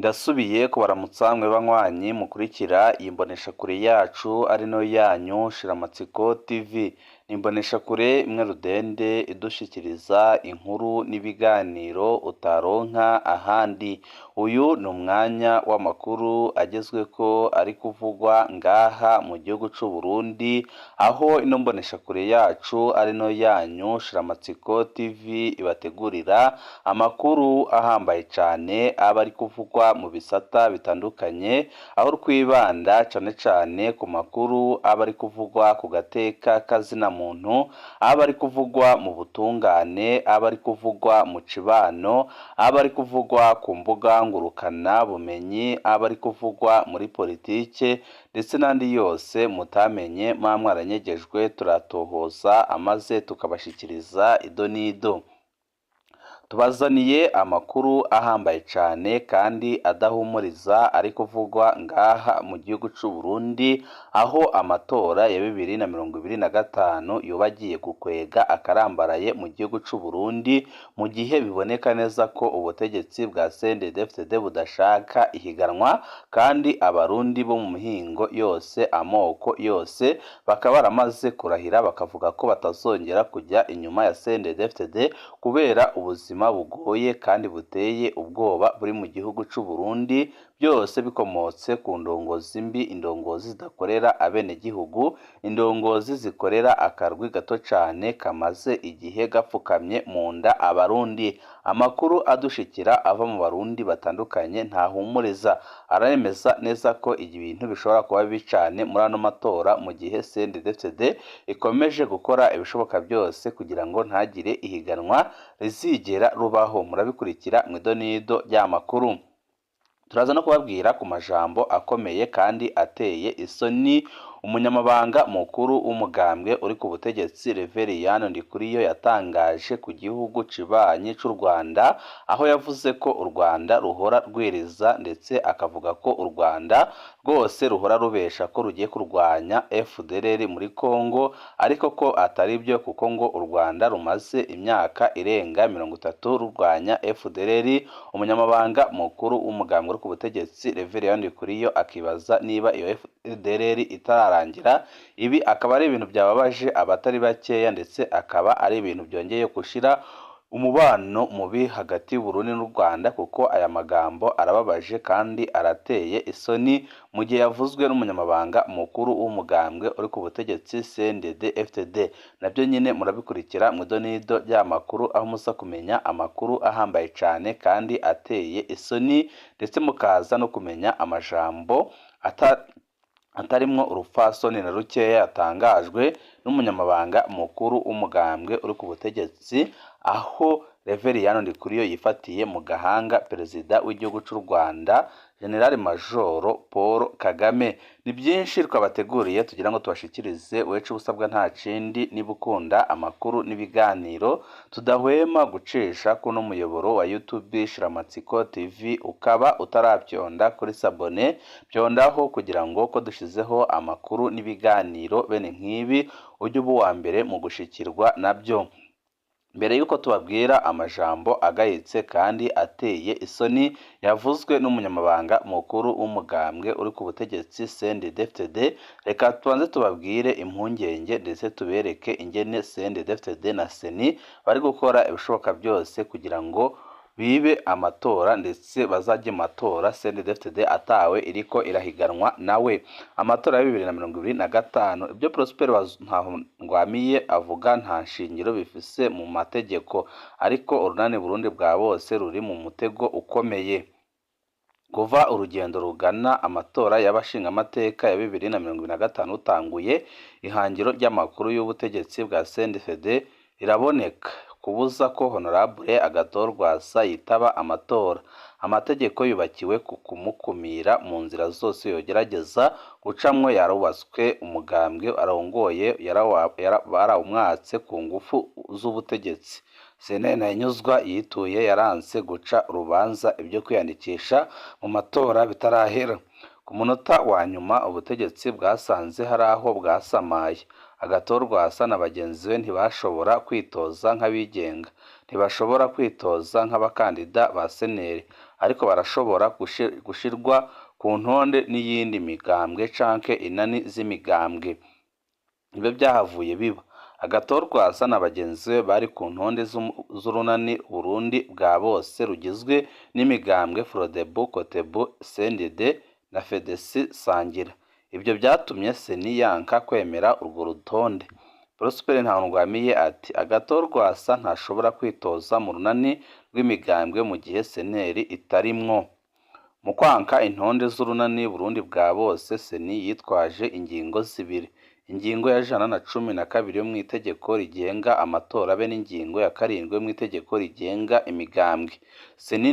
Ndasubiye kubaramutsa mwe banywanyi mukurikira iyi mboneshakure yacu ari nayo yanyu Shiramatsiko TV. Ni imboneshakure imwe rudende idushikiriza inkuru n'ibiganiro utaronka ahandi. Uyu ni umwanya w'amakuru agezweko ari kuvugwa ngaha mu gihugu c'u Burundi, aho ino mboneshakure yacu ari nayo yanyu Shiramatsiko TV ibategurira amakuru ahambaye cane aba ari kuvugwa mu bisata bitandukanye, aho twibanda cane cane ku makuru aba ari kuvugwa ku gateka kazina muntu, aba ari kuvugwa mu butungane, aba ari kuvugwa mu cibano, aba ari kuvugwa ku mbuga ngurukana bumenyi, aba ari kuvugwa muri politike ndetse n'andi yose mutamenye muba mwaranyegejwe, turatohoza amaze tukabashikiriza ido n'ido. Tubazaniye amakuru ahambaye cane kandi adahumuriza ari kuvugwa ngaha mu gihugu c'u Burundi, aho amatora ya 2025 yoba agiye gukwega akarambaraye mu gihugu c'u Burundi, mu gihe biboneka neza ko ubutegetsi bwa CNDD-FDD budashaka ihiganwa, kandi abarundi bo mu mihingo yose, amoko yose, bakaba baramaze kurahira bakavuga ko batazongera kujya inyuma ya CNDD-FDD kubera ubuzima bugoye kandi buteye ubwoba buri mu gihugu c'u Burundi, byose bikomotse ku ndongozi mbi, indongozi zidakorera abenegihugu, indongozi zikorera akarwi gato cane kamaze igihe gapfukamye mu nda abarundi. Amakuru adushikira ava mu barundi batandukanye ntahumuriza, aremeza neza ko ibintu bishobora kuba bibi cane muri ano matora, mu gihe CNDD-FDD ikomeje gukora ibishoboka byose kugira ngo ntagire ihiganwa rizigera rubaho. Murabikurikira mw'idonido ry'amakuru. Turaza no kubabwira ku majambo akomeye kandi ateye isoni umunyamabanga mukuru w'umugambwe uri ku butegetsi Reveriyani Ndikuriyo yatangaje ku gihugu cibanyi c'u Rwanda, aho yavuze ko u Rwanda ruhora rwiriza, ndetse akavuga ko u Rwanda rwose ruhora rubesha ko rugiye kurwanya FDLR muri Congo, ariko ko atari byo, kuko ngo u Rwanda rumaze imyaka irenga 30 rurwanya FDLR. Umunyamabanga mukuru w'umugambwe uri ku butegetsi Reveriyani Ndikuriyo akibaza niba iyo FDLR itararangira. Ibi akaba ari ibintu byababaje abatari bakeya, ndetse akaba ari ibintu byongeye gushira umubano mubi hagati y'Uburundi n'u Rwanda, kuko aya magambo arababaje kandi arateye isoni mu gihe yavuzwe n'umunyamabanga mukuru w'umugambwe uri ku butegetsi CNDD FDD. Nabyo nyine murabikurikira mu idonido ry'amakuru, aho muza kumenya amakuru ahambaye cane kandi ateye isoni, ndetse mukaza no kumenya amajambo atarimwo urupfasoni na rukeya yatangajwe n'umunyamabanga mukuru w'umugambwe uri ku butegetsi, aho Reveriyani Ndikuriyo yifatiye mu gahanga perezida w'igihugu c'u Rwanda General Majoro Paul Kagame. Ni byinshi twabateguriye tugira ngo tubashikirize. Wecu ubusabwa nta kindi, niba ukunda amakuru n'ibiganiro tudahwema gucisha kuno muyoboro wa YouTube Shiramatsiko TV, ukaba utarabyonda kuri s'abonner, byondaho kugira ngo ko dushizeho amakuru n'ibiganiro bene nk'ibi ujye uba uwa mbere mu gushikirwa nabyo. Mbere y'uko tubabwira amajambo agayitse kandi ateye isoni yavuzwe n'umunyamabanga mukuru w'umugambwe uri ku butegetsi CNDD-FDD, reka tubanze tubabwire impungenge ndetse tubereke ingene CNDD-FDD na CENI bari gukora ibishoboka byose kugira ngo bibe amatora, ndetse bazajye mu matora CNDD-FDD atawe iriko irahiganwa nawe. Amatora ya 2025, ibyo Prosper Ntahongwamiye avuga nta shingiro bifise mu mategeko, ariko urunani Burundi bwa bose ruri mu mutego ukomeye. Kuva urugendo rugana amatora y'abashingamateka ya 2025 rutanguye, ihangiro ry'amakuru y'ubutegetsi bwa CNDD-FDD riraboneka: kubuza ko Honorable Agathon Rwasa yitaba amatora. Amategeko yubakiwe ku kumukumira mu nzira zose yogerageza gucamwo yarubatswe, umugambwe arongoye barawumwatse ku ngufu z'ubutegetsi. Sentare Ntahinyuzwa yituye yaranse guca urubanza ibyo kwiyandikisha mu matora bitarahera. Ku munota wa nyuma ubutegetsi bwasanze hari aho bwasamaye. Agathon Rwasa na bagenzi be ntibashobora kwitoza nk'abigenga, ntibashobora kwitoza nk'abakandida ba CNL, ariko barashobora gushirwa ku ntonde n'iyindi migambwe canke inani z'imigambwe. Nibyo byahavuye biba. Agathon Rwasa na bagenzi be bari ku ntonde z'urunani Burundi bwa bose rugizwe n'imigambwe Frodebu, Cotebu, CNDD na FDC Sangira. Ibyo byatumye CENI yanka kwemera urwo rutonde. Prosper Ntawugwamiye ati Agathon Rwasa ntashobora kwitoza mu runani rw'imigambwe mu gihe CNL itarimwo. Mu kwanka intonde z'urunani Burundi bwa bose, CENI yitwaje ingingo zibiri: ingingo ya 112 yo mw'itegeko rigenga amatora be n'ingingo ya 7 yo mw'itegeko rigenga imigambwe. CENI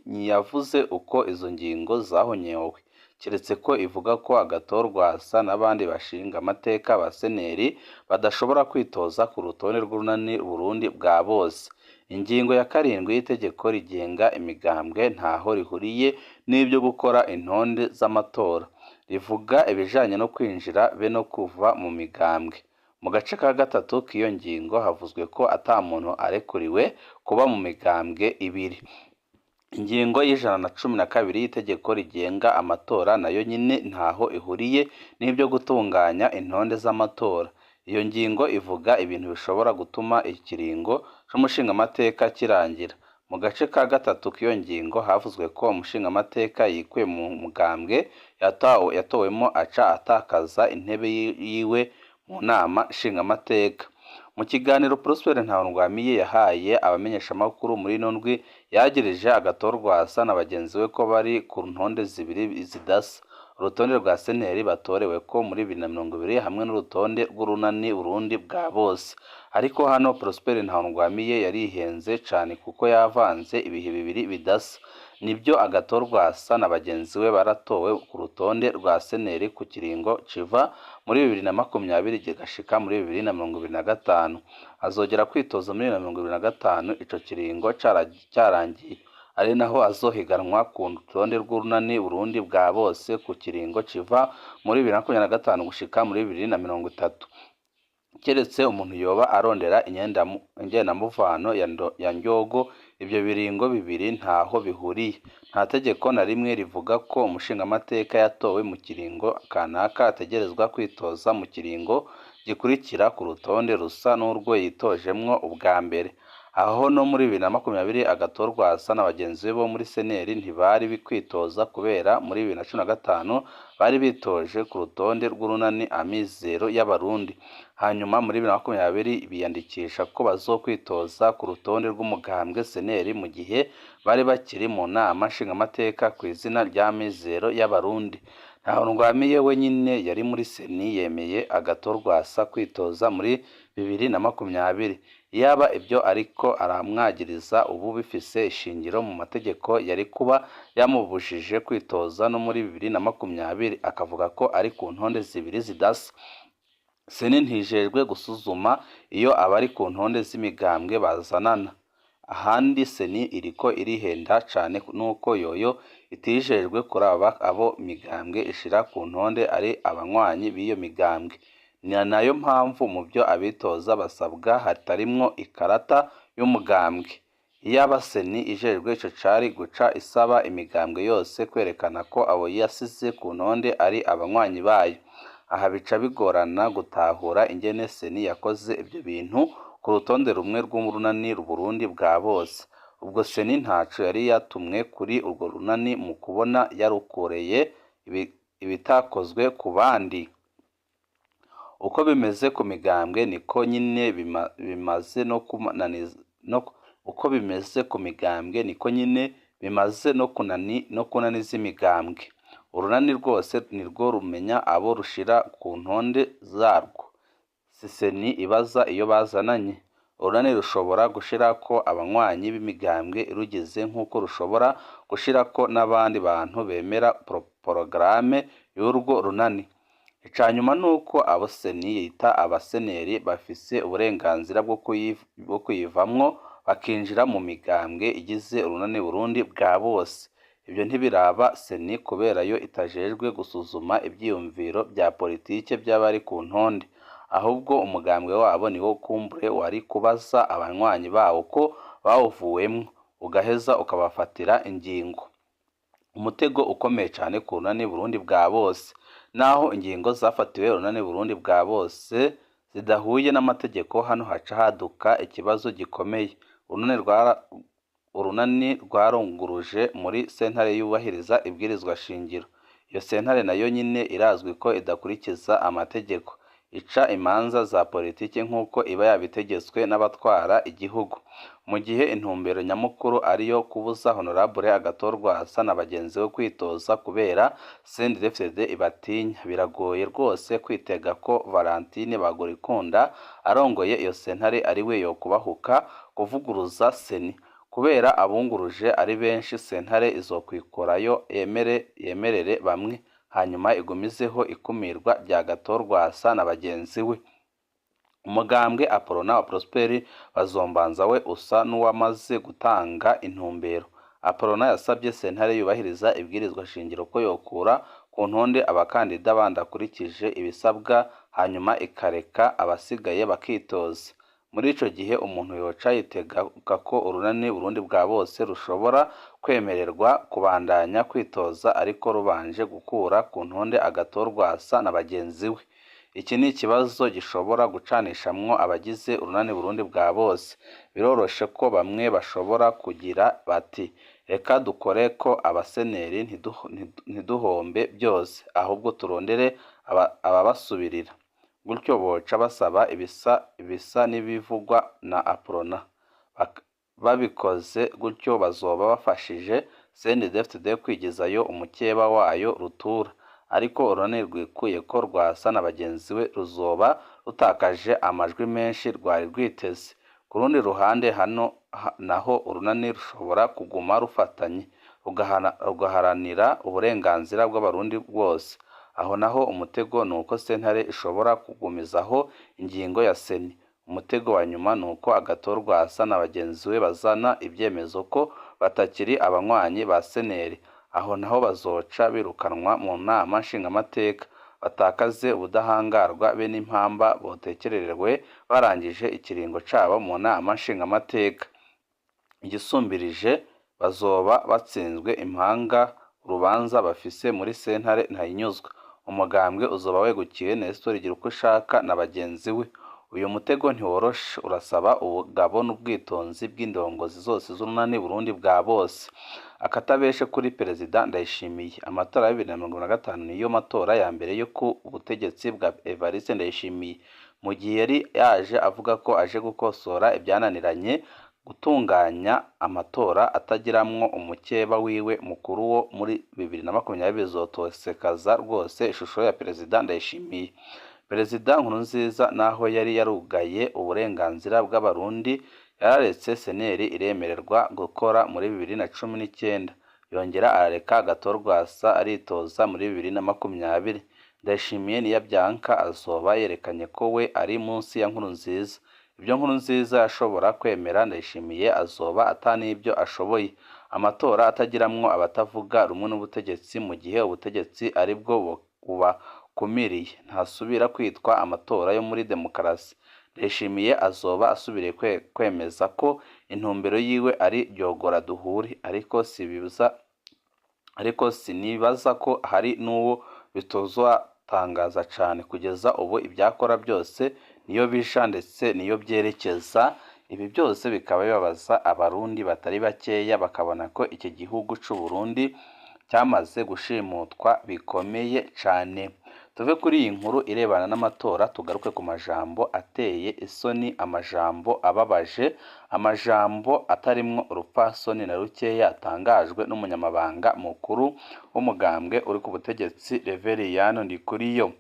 ntiyavuze uko izo ngingo zahonyowe, keretse ko ivuga ko Agathon Rwasa n'abandi bashinga amateka ba CNL badashobora kwitoza ku rutonde rw'urunani Burundi bwa bose. Ingingo ya 7 y'itegeko rigenga imigambwe ntaho rihuriye n'ibyo gukora intonde z'amatora. Rivuga ibijanye no kwinjira be no kuva mu migambwe. Mu gace ka 3 k'iyo ngingo havuzwe ko ata muntu arekuriwe kuba mu migambwe ibiri. Ingingo y'112 y'itegeko rigenga amatora nayo nyine ntaho ihuriye n'ibyo gutunganya intonde z'amatora. Iyo ngingo ivuga ibintu bishobora gutuma ikiringo c'umushingamateka kirangira. Mu gace ka 3 k'iyo ngingo havuzwe ko umushingamateka yikuye mu mugambwe yatowemo aca atakaza intebe yiwe mu nama nshingamateka. Mu kiganiro Prosper Ntawugwamiye yahaye abamenyeshamakuru muri ino ndwi, yagirije Agathon Rwasa na bagenzi be ko bari ku ntonde zibiri zidasa: urutonde rwa CNL batoreweko muri 2020 hamwe n'urutonde rw'urunani Burundi bwa bose. Ariko hano Prosper Ntawugwamiye yarihenze cane kuko yavanze ibihe bibiri bidasa. Nibyo, Agathon Rwasa na bagenzi be baratowe ku rutonde rwa CNL ku kiringo kiva muri 2020 kigashika muri 2025. Azogera kwitoza muri 2025 ico kiringo carangiye, ari naho azohiganwa ku rutonde rw'urunani Burundi bwa bose ku kiringo kiva muri 2025 gushika muri 2030. Keretse umuntu yoba arondera ingendamuvano ya Ndyogo, ibyo biringo bibiri ntaho bihuriye. Nta tegeko na rimwe rivuga ko umushingamateka yatowe mu kiringo kanaka ategerezwa kwitoza mu kiringo gikurikira ku rutonde rusa n'urwo yitojemwo ubwa mbere. Aho no muri 2020 Agathon Rwasa na bagenzi be bo muri CNL ntibari kwitoza kubera muri 2015 bari bitoje ku rutonde rw'urunani Amizero y'Abarundi. Hanyuma muri 2020 biyandikisha ko bazokwitoza ku rutonde rw'umugambwe CNL mu gihe bari bakiri mu nama nshingamateka ku izina rya Amizero y'Abarundi. Ntawugwamiye we nyine yari muri CENI yemeye Agathon Rwasa kwitoza muri 2020. Iyaba ibyo ariko aramwagiriza ubu bifise ishingiro mu mategeko, yari kuba yamubujije kwitoza no muri 2020, akavuga ko ari ku ntonde zibiri zidasa. CENI ntijejwe gusuzuma iyo abari ku ntonde z'imigambwe bazanana. Ahandi CENI iriko irihenda cane nuko yoyo itijejwe kuraba abo migambwe ishira ku ntonde ari abanywanyi b'iyo migambwe. Ni nayo mpamvu mu byo abitoza basabwa hatarimwo ikarata y'umugambwe. Iyaba CENI ijejwe ico cari guca isaba imigambwe yose kwerekana ko abo yasize ku ntonde ari abanywanyi bayo. Aha bica bigorana gutahura ingene CENI yakoze ibyo bintu ku rutonde rumwe rw'urunani Burundi bwa bose. Ubwo CENI ntaco yari yatumwe kuri urwo runani mu kubona yarukoreye ibitakozwe ku bandi. Uko bimeze ku migambwe niko nyine bimaze no uko bimeze ku migambwe niko nyine bimaze no kunaniza imigambwe. Urunani rwose nirwo rumenya abo rushira ku ntonde zarwo. Si CENI ibaza iyo bazananye. Urunani rushobora gushirako abanywanyi b'imigambwe irugize nk'uko rushobora gushirako n'abandi bantu bemera porogaramu y'urwo runani. Icanyuma nuko abo CENI yita abaseneri bafise uburenganzira bwo kuyivamwo bakinjira mu migambwe igize urunani Burundi bwa bose. Ibyo ntibiraba CENI kubera yo itajejwe gusuzuma ivyiyumviro vya politike vy'abari ku ntonde. Ahubwo umugambwe wabo niwo kumbure wari kubaza abanywanyi bawo ko bawuvuwemwo, ugaheza ukabafatira ingingo. Umutego ukomeye cane ku Runani Burundi bwa bose. Naho ingingo zafatiwe Urunani Burundi bwa bose zidahuye n'amategeko, hano haca haduka ikibazo gikomeye. Urunani rwarunguruje muri sentare yubahiriza ibwirizwa shingiro. Iyo sentare nayo nyene irazwi ko idakurikiza amategeko, ica imanza za politiki nk'uko iba yabitegetswe n'abatwara igihugu. Mu gihe intumbero nyamukuru ariyo kubuza Honorable Agathon Rwasa na bagenzi be kwitoza kubera CNDD-FDD ibatinya, biragoye rwose kwitega ko Valentine Bagorikunda arongoye iyo sentare ariwe yokubahuka kuvuguruza CENI. Kubera abunguruje ari benshi, sentare izokwikorayo yemerere bamwe, hanyuma igumizeho ikumirwa rya Agathon Rwasa na bagenzi we. Umugambwe Aprona wa Prosper Bazombanza we usa n'uwamaze gutanga intumbero. Aprona yasabye sentare yubahiriza ibwirizwa shingiro ko yokura ku ntonde abakandida badakurikije ibisabwa, hanyuma ikareka abasigaye bakitoza. Muri ico gihe umuntu yoca yitega ko Urunani Burundi bwa bose rushobora kwemererwa kubandanya kwitoza, ariko rubanje gukura ku ntonde Agathon Rwasa na bagenzi we. Iki ni ikibazo gishobora gucanishamwo abagize Urunani Burundi bwa bose. Biroroshe ko bamwe bashobora kugira bati reka dukore ko abaseneri ntiduhombe byose, ahubwo turondere ababasubirira. Gutyo boca basaba ibisa n'ibivugwa na Aprona. Babikoze gutyo bazoba bafashije CNDD-FDD kwigizayo umukeba wayo rutura. Ariko Urunani rwikuye ko Rwasa na bagenzi we ruzoba rutakaje amajwi menshi rwari rwiteze. Ku rundi ruhande hano naho Urunani rushobora kuguma rufatanye rugaharanira uburenganzira bw'Abarundi bwose. Aho naho umutego nuko sentare ishobora kugumizaho ingingo ya CENI. Umutego wa nyuma nuko Agathon Rwasa na bagenzi we bazana ibyemezo ko batakiri abanywanyi ba seneri. Aho naho bazoca birukanwa mu nama nshingamateka, batakaze ubudahangarwa be n'impamba botekererewe barangije ikiringo cabo mu nama nshingamateka. Igisumbirije bazoba batsinzwe impanga urubanza bafise muri sentare ntahinyuzwa. Umugambwe uzoba wegukiye Nestor Girukwishaka na bagenzi we. Uyu mutego ntiworoshe, urasaba ubugabo n'ubwitonzi bw'indongozi zose z'Urunani Burundi bwa bose. Akatabeshe kuri Perezida Ndayishimiye. Amatora ya 2025 niyo matora ya mbere yo ku butegetsi bwa Evariste Ndayishimiye. Mu gihe yari yaje avuga ko aje gukosora ibyananiranye, gutunganya amatora atagiramwo umukeba wiwe mukuru wo muri 2020 bizotosekaza rwose ishusho ya Perezida Ndayishimiye. Perezida Nkurunziza naho yari yarugaye uburenganzira bw'Abarundi, yararetse seneri iremererwa gukora muri 2019, yongera arareka Agathon Rwasa aritoza muri 2020. Ndayishimiye niyabyanka azoba yerekanye ko we ari munsi ya Nkurunziza. Ibyo Nkurunziza yashobora kwemera, Ndayishimiye azoba atanibyo ashoboye. Amatora atagiramwo abatavuga rumwe n'ubutegetsi mu gihe ubutegetsi aribwo bubakumiriye, ntasubira kwitwa amatora yo muri demokarasi. Ndayishimiye azoba asubiriye kwemeza ko intumbero yiwe ari ryogora duhure, ariko sinibaza ko hari n'uwo bitozotangaza cane. Kugeza ubu ivyakora byose niyo bisha ndetse niyo vyerekeza. Ibi byose bikaba bibabaza Abarundi batari bakeya, bakabona ko iki gihugu c'u Burundi cyamaze gushimutwa bikomeye cane. Tuve kuri iyi nkuru irebana n'amatora, tugaruke ku majambo ateye isoni, amajambo ababaje, amajambo atarimwo urupfasoni na rukeya atangajwe n'umunyamabanga mukuru w'umugambwe uri ku butegetsi Reveriyano Ndikuriyo.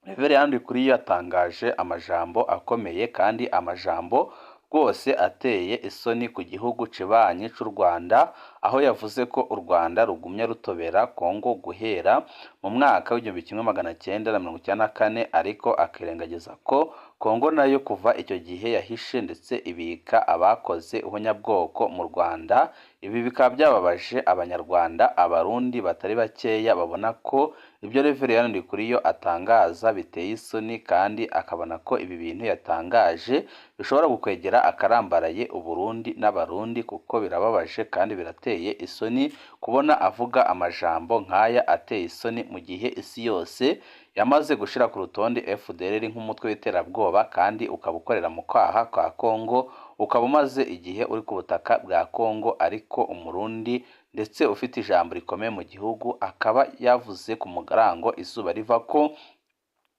Reveriyano Ndikuriyo yatangaje amajambo akomeye kandi amajambo rwose ateye isoni ku gihugu kibanyi c'u Rwanda, aho yavuze ko u Rwanda rugumya rutobera Kongo guhera mu mwaka w'1994, ariko akirengagiza ko Kongo nayo kuva icyo gihe yahishe ndetse ibika abakoze ihonyabwoko mu Rwanda. Ibi bikaba byababaje Abanyarwanda, Abarundi batari bakeya babona ko ibyo Reverien Ndikuriyo atangaza biteye isoni, kandi akabona ko ibi bintu yatangaje bishobora gukwegera akarambaraye Uburundi n'Abarundi, kuko birababaje kandi birateye isoni kubona avuga amajambo nk'aya ateye isoni mu gihe isi yose yamaze gushira ku rutonde FDLR nk'umutwe w'iterabwoba, kandi ukaba ukorera mu kwaha kwa Kongo, ukaba umaze igihe uri ku butaka bwa Kongo, ariko Umurundi ndetse ufite ijambo rikomeye mu gihugu akaba yavuze ku mugarango izuba riva ko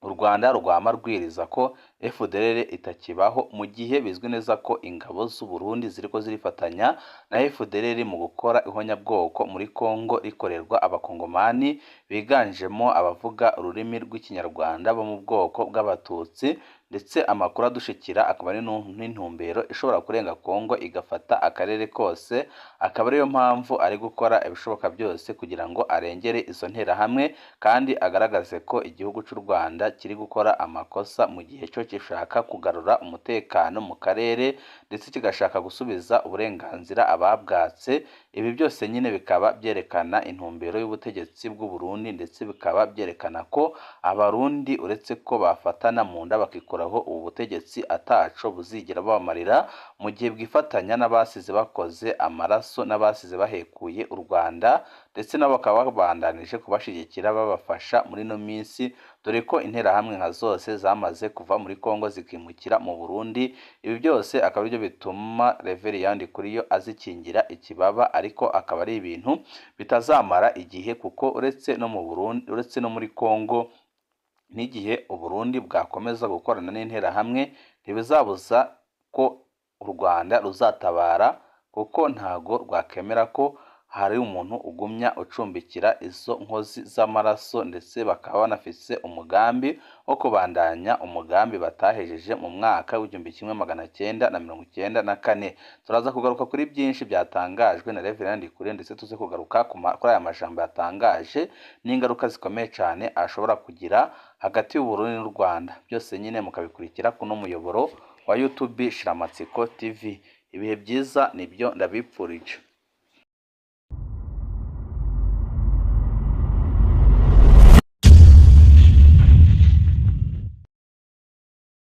u Rwanda rwama rwiriza ko FDLR itakibaho, mu gihe bizwi neza ko ingabo z'u Burundi ziriko zirifatanya na FDLR mu gukora ihonyabwoko muri Kongo rikorerwa abakongomani biganjemo abavuga ururimi rw'Ikinyarwanda bo mu bwoko bw'Abatutsi, ndetse amakuru adushikira akaba ari n'intumbero ishobora kurenga Kongo igafata akarere kose, akaba ariyo mpamvu ari gukora ibishoboka byose kugira ngo arengere izo nterahamwe kandi agaragaze ko igihugu cy'u Rwanda kiri gukora amakosa mu gihe cyo gishaka kugarura umutekano mu karere ndetse kigashaka gusubiza uburenganzira ababwatse. Ibi byose nyine bikaba byerekana intumbero y'ubutegetsi bw'u Burundi, ndetse bikaba byerekana ko Abarundi uretse ko bafatana mu nda bakikuraho ubu butegetsi ataco buzigera bubamarira mu gihe bwifatanya n'abasize bakoze amaraso n'abasize bahekuye u Rwanda, ndetse nabo bakaba babandanije kubashigikira babafasha muri ino minsi, dore ko interahamwe nka zose zamaze kuva muri Kongo zikimukira mu Burundi. Ibi byose akaba aribyo bituma Reverien Ndikuriyo azikingira ikibaba, ariko akaba ari ibintu bitazamara igihe, kuko uretse no mu Burundi, uretse no muri Kongo, n'igihe Uburundi bwakomeza gukorana n'interahamwe ntibizabuza ko u Rwanda ruzatabara, kuko ntago rwakemera ko hari umuntu ugumya ucumbikira izo nkozi z'amaraso, ndetse bakaba banafise umugambi wo kubandanya umugambi batahejeje mu mwaka w'1994. Turaza kugaruka kuri byinshi byatangajwe na Reverien Ndikuriyo, ndetse tuze kugaruka kuri aya majambo yatangaje n'ingaruka zikomeye cyane ashobora kugira hagati y'Uburundi n'u Rwanda. Byose nyine mukabikurikira kuno muyoboro wa YouTube Shiramatsiko TV. Ibihe byiza nibyo ndabipfurije.